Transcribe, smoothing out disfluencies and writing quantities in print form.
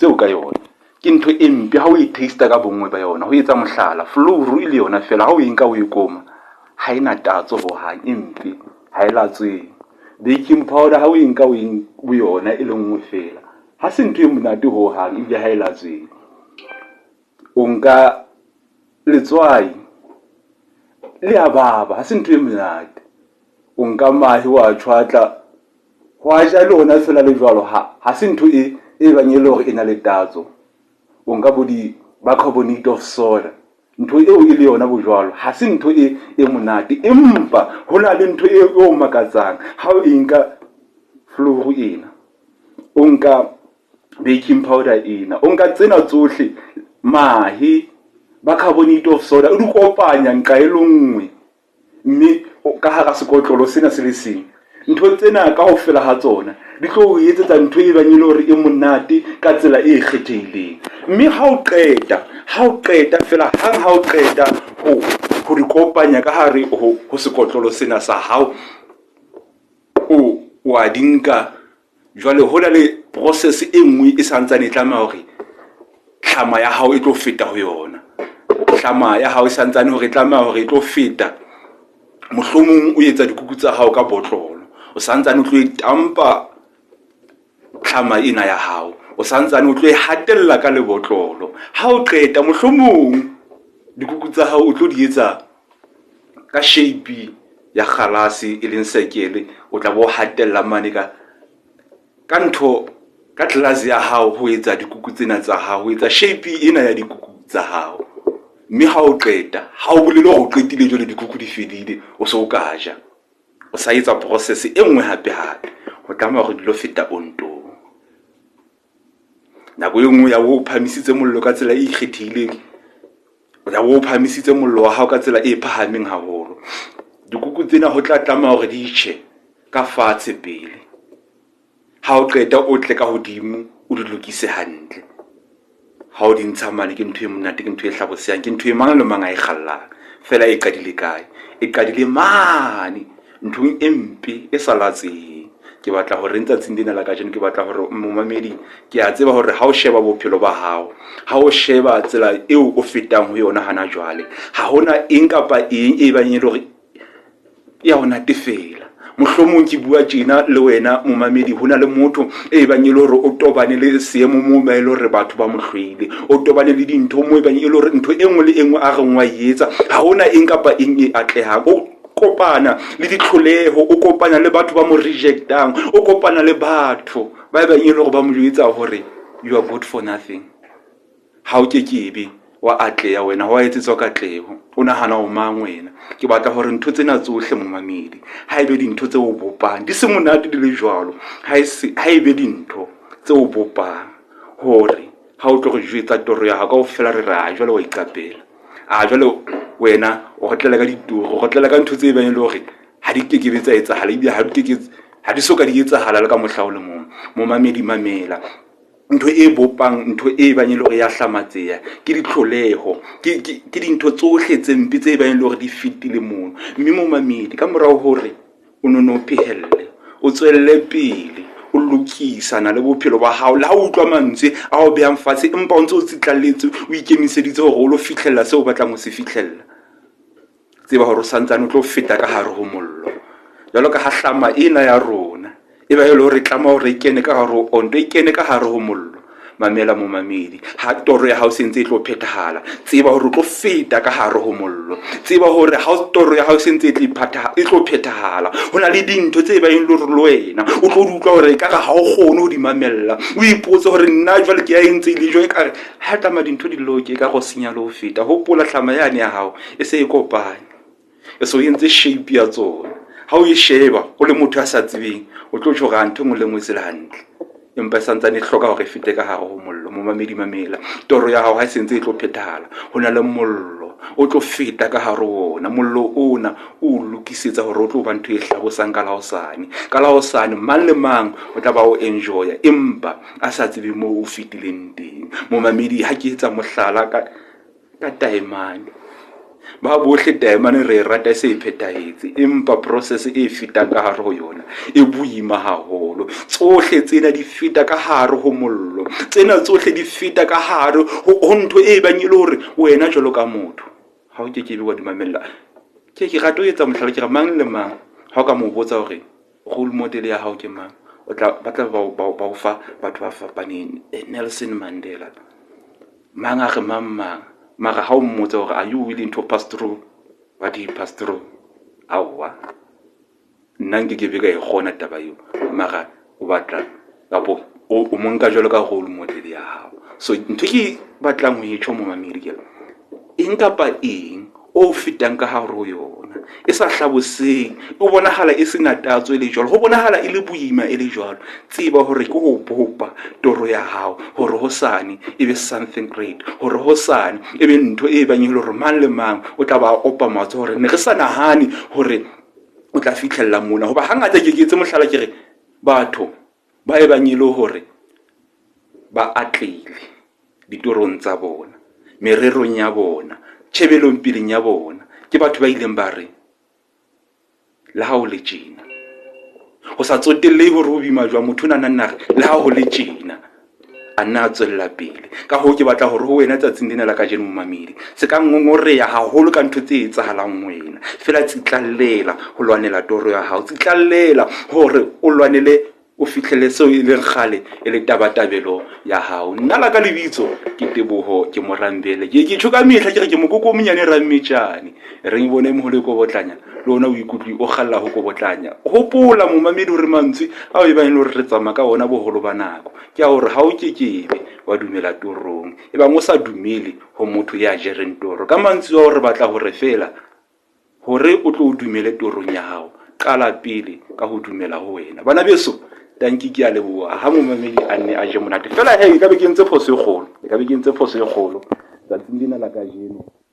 Tseo ka yona ke ntho e mpe ha o e taster ka bonngwe ba yona. Ho etsa mohlala, flouru e le yona feela ha o e nka o e koma, ha e na tatso hohang, e mpe, ha e latswehe. Baking powder ha o e nka o e boyona e le nngwe feela, ha se ntho e monate hohang ebile ha e latswehe. O nka letswai, le a baba, ha se ntho e monate. O nka mahe wa tjhwatla, Ho a ja le ona feela le jwalo ha ha se ntho e e bang e le hore e na le tatso. O nka bo di-bicarbonate of soda, ntho eo e le yona bojwalo ha se ntho e e monate. Empa ho na le ntho e o makatsang ha o e nka flouru ena, o nka baking powder ena, o nka tsena tsohle, mahe, bicarbonate of soda, o di kopanya nqa e le nngwe. Mme ka hara sekotlolo sena se le seng, ntho tsena kaofela ha tsona di tlo o etsetsa ntho e bang e le hore e monate ka tsela e kgethehileng. Mme ha o qeta, ha o qeta feela hang ha o qeta ho ho di kopanya ka hare ho ho sekotlolo sena sa hao, o wa di nka. Jwale ho na le process e nngwe e santsane e tlameha hore tlama ya hao e tlo feta ho yona. Tlama ya hao e santsane hore e tlameha hore e tlo feta, mohlomong o etsa dikuku tsa hao ka botlolo, o santsane o tlo e tampa tlama ena ya hao, o santsane o tlo e hatella ka lebotlolo. Ha o qeta mohlomong dikuku tsa hao o tlo di etsa ka shape ya kgalase e leng circle, o tla bo hatella mane ka ka ntho ka glass ya hao ho etsa dikuku tsena tsa hao, ho etsa shape ena ya dikuku tsa hao. Mme ha o qeta, ha o bolele hore o qetile jwale dikuku di fedile, o se o ka ja. O sa etsa process e nngwe hape hape. Ho tlameha hore di lo feta ontong. Nako e nngwe ya bo o phahamisitse mollo ka tsela e ikgethileng, o tla bo o phahamisitse mollo wa hao ka tsela e phahameng haholo. Dikuku tsena ho tla tlameha hore di tjhe ka fatshe pele. Ha o qeta o tle ka hodimo o di lokise hantle. Ha o di ntsha mane ke ntho e monate, ke ntho e hlabosehang, ke ntho e mang le mang a e kgallang. Feela e qadile kae? E qadile mane nthong e mpe e sa latsweheng. Ke batla hore tsatsing lena la kajeno, ke batla hore momamedi, ke a tseba hore ha o sheba bophelo ba hao, ha o sheba tsela eo o fetang ho yona hana jwale, ha hona eng kapa eng e bang e le hore ya o natefela. Mohlomong ke bua tjena le wena momamedi, ho na le motho e bang e le hore o tobane le seemo moo ba e le hore batho ba mo hloile, o tobane le dintho moo e bang e le hore ntho e nngwe le e nngwe a reng wa e etsa, ha hona eng kapa eng e atlehang. O kopana le ditlholeho, o kopana le batho ba mo reject-ang, o kopana le batho ba bang e le hore ba mo jwetsa hore you are good for nothing. Ha o kekebe wa atleha wena, ha wa etsetswa katleho. O nahana o mang wena? Ke batla hore ntho tsena tsohle momamedi, ha ebe dintho tse o bopang di se monate di le jwalo, ha e be dintho tse o bopang hore ha o tlo re jwetsa toro ya hao kaofela re re, a jwale wa iqapela. A jwale wena o re tlela ka ditoro, o re tlela ka ntho tse bang e le hore ha di kekebe tsa etsahala ebile ha di keke ha di soka di etsahala le ka mohla o le mong. Momamedi mamela, ntho e bopang ntho e bang e le hore ya hlamatseha ke ditlholeho, ke dintho tsohle tse mpe tse bang e le hore di fetile mono. Mme momamedi ka morao hore o no no phehelle, o tswelle pele o lokisana le bophelo ba hao. Le ha o utlwa mantswe a o behang fatshe, empa o ntse o tsitlalletse, o ikemiseditse hore o lo fihlella seo o batlang ho se fihlella. Tseba hore o santsane o tlo feta ka hare ho mollo. Jwalo ka ha hlama ena ya rona e ba e le hore e tlameha hore e kene ka hare ho onto, e kene ka hare ho mollo. Mamela momamedi, ha toro ya hao se ntse e tlo phethahala, tseba hore o tlo feta ka hare ho mollo. Tseba hore ha toro ya hao se ntse e tlo phethahala, ho na le dintho tse bang le hore le wena o tlo di utlwa hore ekare ha o kgone ho di mamella. O ipotse hore nna jwale ke ya e ntse e le jwang, ekare ha tlameha dintho di loke, ekare o senya le ho feta. Hopola hlama yane ya hao e se e kopane, e so entse shape ya tsona. Ha o e sheba o le motho ya sa tsebeng, o tlo tjho hore ntho e nngwe le e nngwe e se le hantle, empa e santsane e hloka hore e fete ka hare ho mollo. Momamedi mamela, toro ya hao ha e sentse e tlo phethahala, ho na le mollo o tlo feta ka hare ho ona. Mollo ona o lokisetsa hore o tlo ba ntho e hlabosang ka la hosane. Ka la hosane mang le mang o tla ba o enjoy-a, empa a sa tsebe moo o fetileng teng. Momamedi ha ke etsa mohlala ka taemane. Ba bohle taemane re e rata e se e phethahetse, empa process e fetang ka hare ho yona e boima haholo. Tsohle tsena di feta ka hare ho mollo, tsena tsohle di feta ka hare ho ntho e bang e le hore wena jwalo ka motho ha o kekebe wa di mamella. Ke ke rata ho etsa mohlala, ke re mang le mang ha o ka mo botsa hore role model ya hao ke mang, o tla ba tla ba o fa batho ba fapaneng. Nelson Mandela, mang a re mang mang, mara ha o mmotsa hore are you willing to pass through what he passed through, aowa nna nkekebe ka e kgona taba eo. Mara o batla kapo o mo nka jwalo ka role model ya hao. So ntho e ke batlang ho e tjho momamedi ke eng kapa eng o fetang ka hare ho yona e sa hlaboseng, e bonahala e se na tatso e le jwalo, ho bonahala e le boima e le jwalo, tseba hore ke ho bopa toro ya hao hore hosane e be something great, hore hosane e be ntho e bang e le hore mang le mang o tla ba opa matsoho hore ne re sa nahane hore o tla fitlhella mona. Hoba hangata ke ke etse mohlala ke re batho ba e bang e le hore ba atlehile ditorong tsa bona, mererong ya bona, tjhebelong peleng ya bona, ke batho ba ileng ba re le ha ho le tjena, ho sa tsotellehe hore ho boima jwang, motho o na nna re le ha ho le tjena, a nna a tswella pele. Ka hoo ke batla hore ho wena tsatsing lena la kajeno momamedi, se ka ngongoreha haholo ka ntho tse etsahalang ho wena, feela tsitlallela ho lwanela toro ya hao, tsitlallela hore o lwanele o fihlele seo e leng kgale e le tabatabelo ya hao. Nna la ka lebitso ke Teboho, ke Morambele. Ke ke tjho ka mehla ke re ke mokoko o monyane rammetjane. E reng bone moholo e kobotlanya, le ona o ikutlwe o kgalla ho kobotlanya. Hopola momamedi hore mantswe ao e bang e le hore re tsamaya ka ona boholo ba nako ke a hore ha o kekebe wa dumela torong, e bang o sa dumele ho motho ya jereng toro. Ka mantswe ao re batla hore feela Hore o tlo o dumele torong ya hao, qala pele ka ho dumela ho wena. Bana beso, tanki ke a leboha ha momamedi a nne a je monate. Feela he, ke ka be ke entse phoso e kgolo, ke ka be ke entse phoso e kgolo tsatsing lena la kajeno.